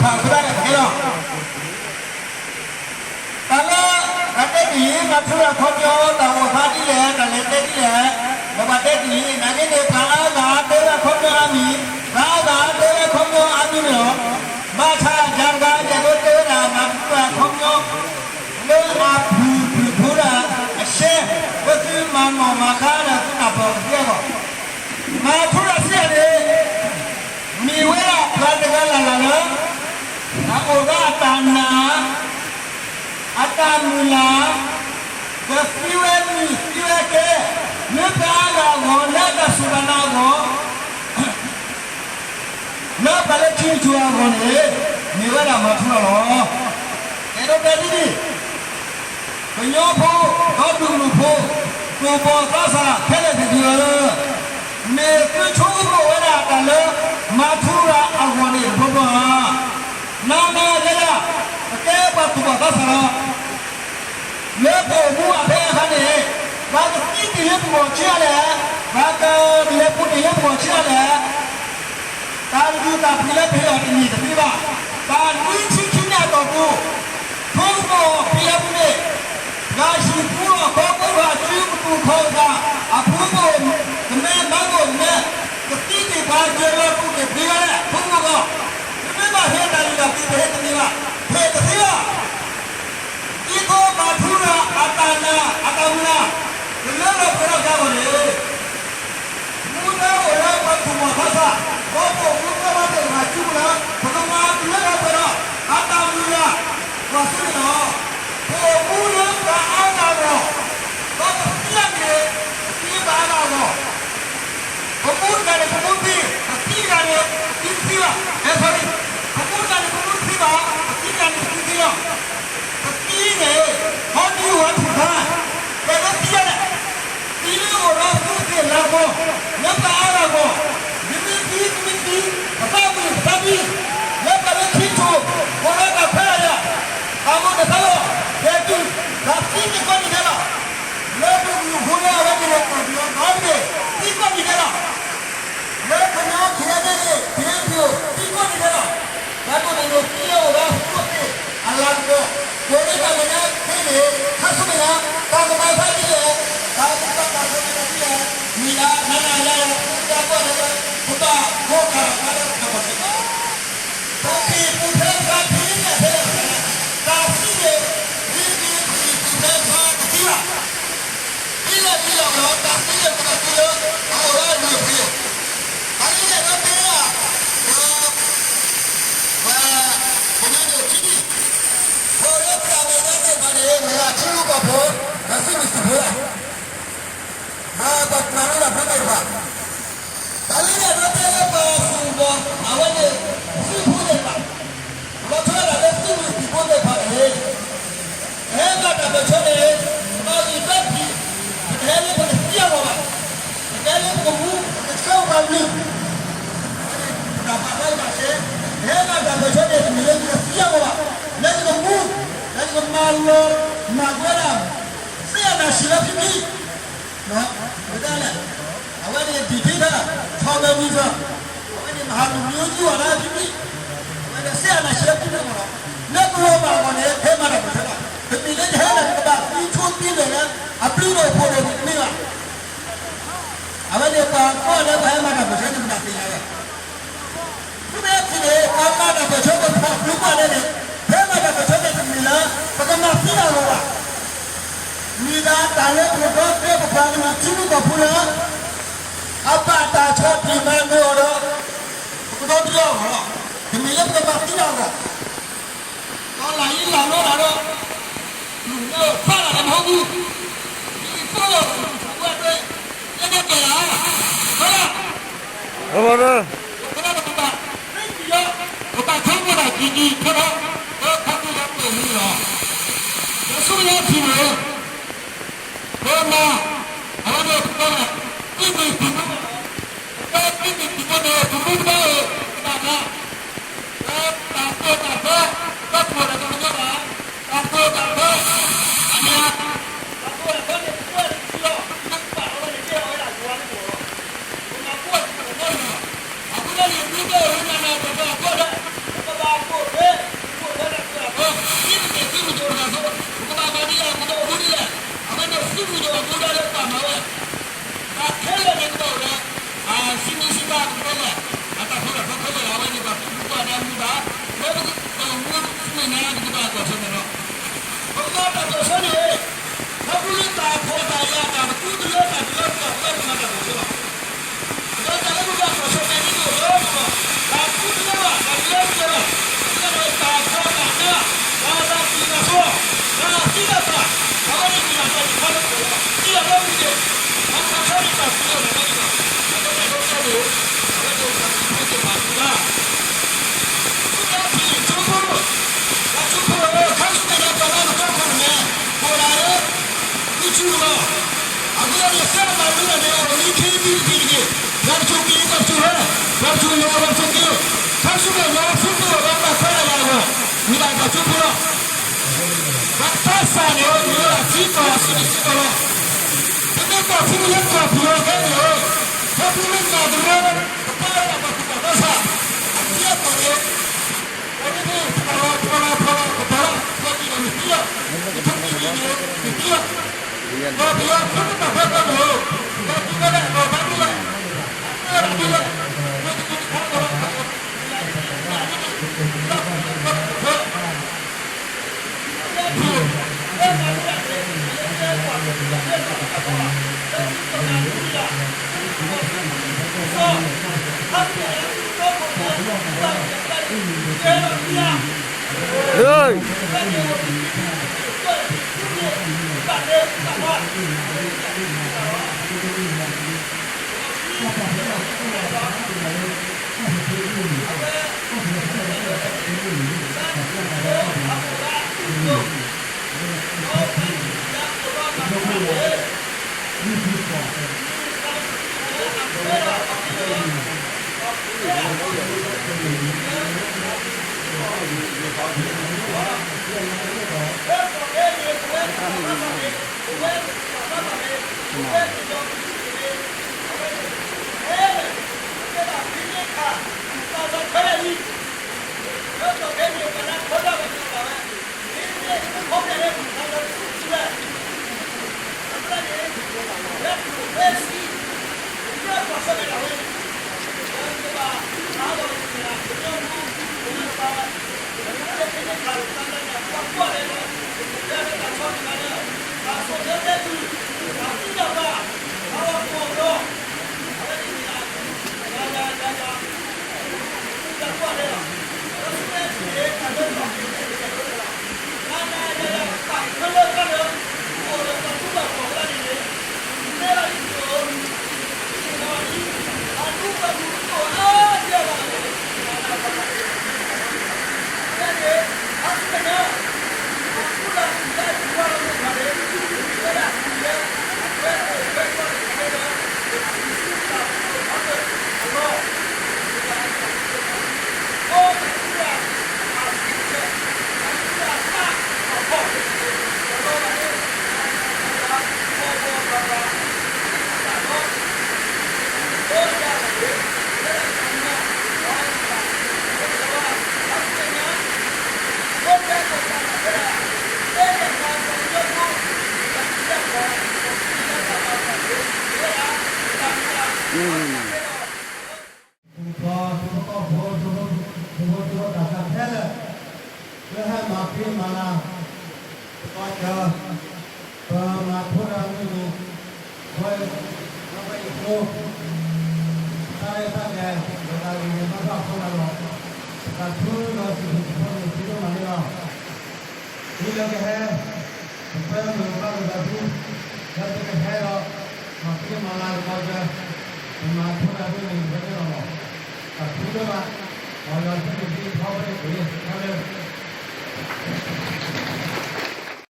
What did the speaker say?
အဃိသတးန့ၣ်ကဲလီၤ. တၢ်လၢ ပှၤတဲဒ်အံၤ မၤထူရၤခီပညီ တၢ်အိၣ်သးဒ်လဲၣ် တၢ်လဲၤတဲဒ်လဲၣ်, ဒီးပှၤတဲဒ်အံၤ နာ်က့န့ၣ် ပှၤအါဂၤတဲဝဲခီပညီအါမံၤ, ပှၤအါဂၤတဲဝဲခီပညီအါမံၤန့ၣ်လီၤ. ဘၣ်ဆၣ်ယၤတဂၤ ယအဲၣ်ဒိးတဲဝဲဒၣ် မၤထူရၤခီပညီ လၢအဖုၣ်ဖုၣ်ဖိဒၣ်အရှဲ လၢသုမၤနီၣ်မၤဃါဒီးသုနၢ်ပၢၢ်ကသ့အဂီၢ်, မၤထူရၤစံးယၤန့ၣ် မ့ၢ်ဝဲဒၣ်ပှၤတဂၤလၢ်လၢ်လၢ အအိၣ်ဒီးအတၢ်နာ် အတၢ်မုၢ်လၢ် ဒီးသံဝဲမုၢ်သံဝဲကဲ လၢပှၤအါဂၤအဂီၢ် လၢတၢ်စူၢ်တၢ်နာ်အဂီၢ် လၢပှၤလၢထံကစူၢ်အဂီၢ်န့ၣ် မ့ၢ်ဝဲဒၣ်မၤထူရၤလီၤ. အဲၣ်ဒိးတဲဒ်န့ၣ် ကညီဖိ ဒီဒူၣ်မုၣ်ဖိ သူၣ်ဘီၣ်သးစၢ်ခဲလၢာ်သ့ၣ်သုဧၢ, မ့ၢ်သုဆိကမိၣ်ဝဲဒၣ်တၢ်လၢ မၤထူရၤအဂီၢ်န့ၣ်တဘျီဘျီဧါ. နၤနၤယၤယၤ ပကဲပှၤသူၣ်ဘီၣ်သးစၢ်လီၤ. လၢပအိၣ်မူအဖဲအခါန့ၣ် ပှၤကသံတ့ၢ်လၢပဂီၢ်ဆံးအါလဲၣ်, ပှၤကလဲၤပူၤတ့ၢ်လၢပဂီၢ်ဆံးအါလဲၣ် တၢ်လုၢ်တၢ်ပှ့ၤလၢပဟ့ၣ်အီၤတန့ၢ်တသ့ဘၣ်. တၢ်နွံဆံခံနံၣ်အတီၢ်ပူၤ ဆိကမိၣ်ဖဲလဲၣ်ပူၤန့ၣ် ပှၤဟံၣ်ပူၤအီၣ်ခီပူၤ ပှၤစုကတူၢ်ခီၣ်ကသး အဖိမုၣ်ကမဲ မါမုၣ်ကမဲ ကသံတ့ၢ်ပှၤ ကလီၤပူၤတ့ၢ်ပှ့ၤဝဲလဲၣ် ဆိကမိၣ်ကီး ပမ့ၢ်ဘၣ်ဟ့ၣ်တၢ်လုၢ်တၢ်ပှ့ၤ ပဟ့ၣ်တန့ၢ်ဘၣ်, ဟ့ၣ်တသ့ဘၣ်. ဒ်သိးမၤထူရၤအတၢ်နာ်အတၢ်မုၢ်လၢ် ကလၢလီၤပှဲၤထီၣ်က့ၤအဂီၢ်န့ၣ် မူဒါအိၣ်လၢပှၤသူၣ်ဘီၣ်သးစၢ် ဒီးပအိၣ်မူသ့ဝဲသ့ၣ်တဖၣ်စုပူၤလၢ ပကမၤတုၤလၢလီၤပှဲၤဒီး အတၢ်မုၢ်လၢ် ကွၢ်စိန့ၣ်လီၤ. ပအိၣ်မူလၢပှၤအါဂၤအဂီၢ်, ဒီးပသံအဂ့ၢ် ပသံပှၤအါဂၤအဂီၢ် ပမူတဂၤန့ၣ် ပမူသံ, ပသံတဂၤန့ၣ် ပသံတသံဘၣ်. အဲ sorry, ပမူတဂၤန့ၣ် ပမူတသံဘၣ်, ပသံတဂၤန့ၣ် ပသံသံလီၤ. ပသံန့ၣ် ဟီဒုးဝဲထူၣ်ခါ, ပအဲၣ်ဒိးသံဒ်လဲၣ်. သံလၢအအိၣ်ဒီးသူသ့ၣ်လၤကပီၤ, လၢပှၤအါဂၤအဂီၢ်, နမ့ၢ်သံ နမ့ၢ်သံ, ပသးမုာ်ပသးသံ, လၢပှၤလၢထံကီၢ် အိၣ်ဒီးတၢ်ခွဲးတၢ်ယာ်, တၢ်မိၣ်တၢ်သးလီၤ, ယဲၢ်တုၤ, တၢ်သံန့ၣ်ကိးနံၤဒဲးလီၤ. လၢပမုၢ်ဖိလၢအဝဲန့ၣ်န့ၣ် ကီၢ်ပယီၤဒီဘ့ၣ် သံကိးနံၤဒဲးလီၤ. လၢကညီ ခ့ၣ်အဲၣ်နဲၣ် ခ့ၣ်အဲၣ်ပယိၤ သံကိးနံၤဒဲးလီၤ. တၢ်ကိးန့ၣ်န့ၣ် သံလၢအိၣ်ဒီးသူသ့ၣ်အလၤကပီၤ, ကိးန့ၢ်တၢ်မဲာ်ညါသ့န့ၣ် ခါဆူမဲာ်ညါ တၢ်ကမၤဖးဒ်လဲၣ်, တၢ်ကမၤဖးဒ်လဲၣ်, မ့ၢ်ဒၣ် နၤနၤယၤယၤ ပကကွၢ်လၢ ပဘၣ်ဂီၢ်ခးတၢ်ဖးလၢတၢ်ကပီၤသ့ၣ် ပက့ၤပူၤဖျဲးသးဖဲန့ၣ်ဖဲန့ၣ်, တၢ်သံန့ၣ် ဒ်ပက့ၤပူၤဖျဲးသးတသ့ဘၣ်. ဒ်လဲၣ်ဒ်လဲၣ်ဒီး တၢ်သံန့ၣ် ပကသံလၢ အအိၣ်လၢအဒိၣ်ပှ့ၤ, အဒ်လဲၣ်ဒီးတဲဒၣ် ပှၤကညီန့ၣ်ထံ, ပအိၣ်လၢပတၢ်မဲာ်ညါသ့ၣ်တဖၣ်န့ၣ် မ့ၢ်ဒၣ်ထံဖိကီၢ်ဖိ ဒီးသုးမုၢ်သံၣ်ဘိလီၤ. ပှၤတမၤလိတၢ်ဖိသ့ၣ်တဖၣ် တၢ်လၢယအဲၣ်ဒိးတဲလၢပှၤသူၣ်ဘီၣ် အဝဲန့ၣ် သုးဖိသ့ၣ်တဖၣ်, လီၤဆီဒၣ်တၢ်လၢသုးမုၢ်သံၣ်ဘိသ့ၣ်တဖၣ်န့ၣ် ပဟဲမၤတၢ်ပၢၢ်ဆၢန့ၣ် ပဘၣ်ဂံၢ်ဘါထံ, ပတဟဲလၢပကသံအဂီၢ်ဘၣ်, ပကဟဲလၢပကမူ ပကဆှၢပှၤကလုာ်, ပတၢ်ပာ်သးတဘၣ်ဆဲး, ပဟဲမၤတၢ်ပၢၢ်ဆၢန့ၣ် တမ့ၢ်လၢပကသံအဂီၢ်ဘၣ်, လၢပကမူ, လၢပကမၤလီၤမၢ်ကွံာ်ဝဲဒၣ် စ့အနၢ်ဆံးလၢဖံဖံ မ့ၢ်ဒ်လဲၣ်, အဝဲန့ၣ် ဒံၣ်ထံတၢ် ဆီၣ်မဲာ်ဝံၤစၢၤ, အဝဲန့ၣ် မၤဟးလူၤမံၤအိၣ်ကံအီၤလၢဖံဖံ, အဝဲန့ၣ် စ့အနၢ်ဆံးလၢဖံဖံမ့ၢ်လီၤ, လၢပဂီၢ်မးအဂီၢ်န့ၣ် ဟဲမၤတၢ်ပၢၢ်ဆၢလီၤ, တမ့ၢ်လၢယဟဲလၢ ပကဘၣ်သံဆိသံလၢာ်လၢ အဘျုးဒိၣ်ဖှိၣ်ဒိၣ်န့ၣ်တမ့ၢ်ဘၣ်. အဝဲန့ၣ် ပှၤကိးလၢပှၤဟဲမၤတၢ်ပၢၢ်ဆၢန့ၣ် ပတၢ်သ့ၣ်ညါဝဲ သုမ့ၢ်ထံၣ်န့ၣ် ပှၤမၤတၢ်ပၢၢ်ဆၢ ပဖီၣ်ပျူၤကွၢ်လၢန့ၣ်, ဖဲမၤတၢ်ပၢၢ်ဆၢန့ၣ် တမ့ၢ်လၢ ပကမၤသံတၢ်အဂီၢ်ဘၣ်. မ့ၢ်ဒၣ်တၢ်လၢပကဒီသဒၢပပှၤကလုာ်ထံဖိကီၢ်ဖိလၢ အဘၣ်တၢ်ဆီၣ်တံၢ်မၤနၢၤအီၤဒီး ပကဒီသဒၢအဂီၢ်လီၤ. တမ့ၢ်လၢပကမၤသံတၢ်အဂီၢ် ဒီးလၢယလၢ်လီတၢ်ဒီး လူၤမ့ၢ်ဖးလၢ်လၢမဟီၣ်မူ, ဒ်သိးဒီး ပကဝဲၢ်ဒွဲၣ် ယဲၢ်ကဲလၢ ဒီး အဝဲဒၣ် ပကဘၣ် ပကဘၣ် ပဘၣ်ဆိကမိၣ်တၢ်ကံၤကံၤခီဒီး ဒီးခီဖျိလၢပအိၣ်မူလီၤ. ဒီးဆူညါထံၣ်န့ၣ် ပမၤ အဝဲန့ၣ် ပကဘၣ် ပမ့ၢ်ပမ့ၢ် ပမ့ၢ်ပမ့ၢ်န့ၣ် ပမူပဒါအိၣ် ပဘၣ်မၤ ဒီးတၢ်သိၣ်တၢ်သီ ပဘၣ်ပှိၢ်တၢ်ကမၣ်ဘၣ်, တၢ်သိၣ်တၢ်သီ အမံၤ တၢ်သိၣ်တၢ်သီန့ၣ် ပကွၢ်တစုလီၤ, ပမ့ၢ်ပာ်လီၤဝဲန့ၣ် ကဲအဝဲဒၣ်ယွၤလၢပဂီၢ်လီၤ. ပမၤကွၢ်တစုလီၤနီၤ, အဃိသတးန့ၣ် ဒ်သိးအဝဲနၤနၤပှၤပှၤအဃိဒီး ပကဘၣ် အိၣ်ဖဲ အိၣ်ဖဲတၢ်ကီတၢ်ခဲ, ဒ်ပကဲသုးမုၢ်ဒိၣ်တဂၤအသိး ပကဘၣ်မၤဒ်လဲၣ် ပကဘၣ်အိၣ်မူဒ်လဲၣ်, အဝဲန့ၣ်သုးမုၢ်ဒိၣ်အမူဒါလၢပဘၣ်မၤဝဲ တၢ်ခဲလၢာ်န့ၣ်ကဘၣ်အိၣ်ဒီး စံးမံစံးဘၣ်ပကတဲလဲၣ်, အတၢ်ဖီလာ်ဖီခဲလၢာ် အဝဲန့ၣ်ဘၣ်ပူၤကွၢ်ဒါမူဘၣ်, လၢပကဘၣ်အိၣ်မူန့ၣ် ပကဘၣ်ကွၢ်ဆၢၣ်မဲာ်လီၤ. ပကဘၣ်တၢ်ကွၢ်ဆၢၣ်မဲာ်န့ၣ် ခီဖျိလၢတၢ်ဖှီၣ်တၢ်ယာ်တၢ်ပတုာ်တလၢတၢ်ပလၢပှၤပလၢပမၤတၢ်ကွၢ်ဆၢၣ်လီၤ. ဒီးတၢ်လၢပဘၣ်ကွၢ်ဆၢၣ်မဲာ်န့ၣ်အိၣ်လၢပဂီၢ်, တၢ်ပတုာ်တလၢဘၣ် တၢ်ပလၢပှဲၤဘၣ်, ပကဘၣ်တၢ်ဖှီၣ်တၢ်ယာ်, တၢ်သးတံၢ်တၢ်ဆှီ, တၢ်သံတၢ်ပှၢ်, အဝဲန့ၣ်မ့ၢ်တၢ်တခါလၢပဂီၢ်လီၤ. ဒ်အလီၢ်မ့ၢ်ဂ့ၤ, တၢ်ကွၢ်ဆၢၣ်န့ၣ်တၢ်ပတုာ်တၢ်န့ၣ်လီၤ. အဝဲန့ၣ်လၢတၢ်န့ၣ် အဝဲန့ၣ်တၢ်ပတုာ်တၢ်ပှၤတၢ် သုတၢ်ဖံး ကၠိဖိ, တၢ်ကၠိဖိဧၢ, ခါဆူမဲာ်ညါပှၤလၢအကတီၢ်ခိၣ်န့ၣ် အိၣ်ဒၣ်လၢ မုၢ်ဆူၣ်တဂီၤ, အဃိသတးန့ၣ် ယသးမၤလိဒၣ်န့ၣ် အိၣ်မံခ့မံတက့ၢ်တက့ၢ်, ပှၤတစိၤက့ၤ ပှၤတစိၤဟဲ, ပှၤတစိၤလီၤ ပှၤတစိၤက့ၤ, ခါဆူမဲာ်ညါသုတအိၣ်ဒီးဘၣ်ဖဲဒၣ်ယၤအဂီၢ်, မ့ၢ်ဒၣ်တၢ်ကၠိဖိလီၤ. ပှၤသးစၢ်န့ၣ် မ့ၢ်ဝဲဒၣ်ထံကီၢ်စံးန့ၣ်ထံကီၢ်လီၤ. ပမ့ၢ်ကွၢ်ထံကီၢ်လၢကီၢ်ပူၤလီၤဖဲန့ၣ်ဧၢ, ခီဖျိလၢနၤတရၢ ကပာ်ဝဲဒၣ်ပှၤကူၣ်ဘၣ်သးစၢ်, အထံအကီၢ်န့ၣ် ပှၤမ့ၢ်ဖီၣ်လီၤဖီၣ်လီၤဖီၣ်လီၤ ကပာ်လီၤ ပှၤကူၣ်ဘၣ်န့ၣ်သံလီၤ, ပထံပကီၢ်န့ၣ်သံလီၤ, ဒီးပယီၤဖိတဖၣ်ဖဲဖဲန့ၣ်ဧၢ, ဒီးပဝဲဒၣ်ကီၢ်ဘါဒ်လဲၣ်, အဝဲဒၣ်ဒ်လဲၣ်, လၢဟဲမၤဖံးမၤလၤ ပကီၢ်စၢၤ ပမၤထူရၤမုၢ်နံၤ ဝဲ လၢဝဲအံၤကျိ တၢ်ရဲၣ်တၢ်ကျဲၤ ဒီးတၢ်ဂ့ၤဂ့ၤဘၣ်ဘၣ်အဃိသတးဒီး ပသးခုဒီးစံးဘျုးစံးဖှိၣ်န့ၣ် သုဒိၣ်မးန့ၣ်လီၤ. ဒ်လၢကဟဲ ပပၢမုာ်ပပၢ်လိာ်သးသု လၢသုကဟဲဒီး မၤဖံးမၤလၤကီၢ်စၢၤ ပမၤထူရၤမုၢ်နံၤဝဲန့ၣ်လီၤ. သးခုဒိၣ်မး ပှၤလၢသုကဒံထီၣ်ဝဲန့ၣ်တက့ၢ် တၢ်လၢ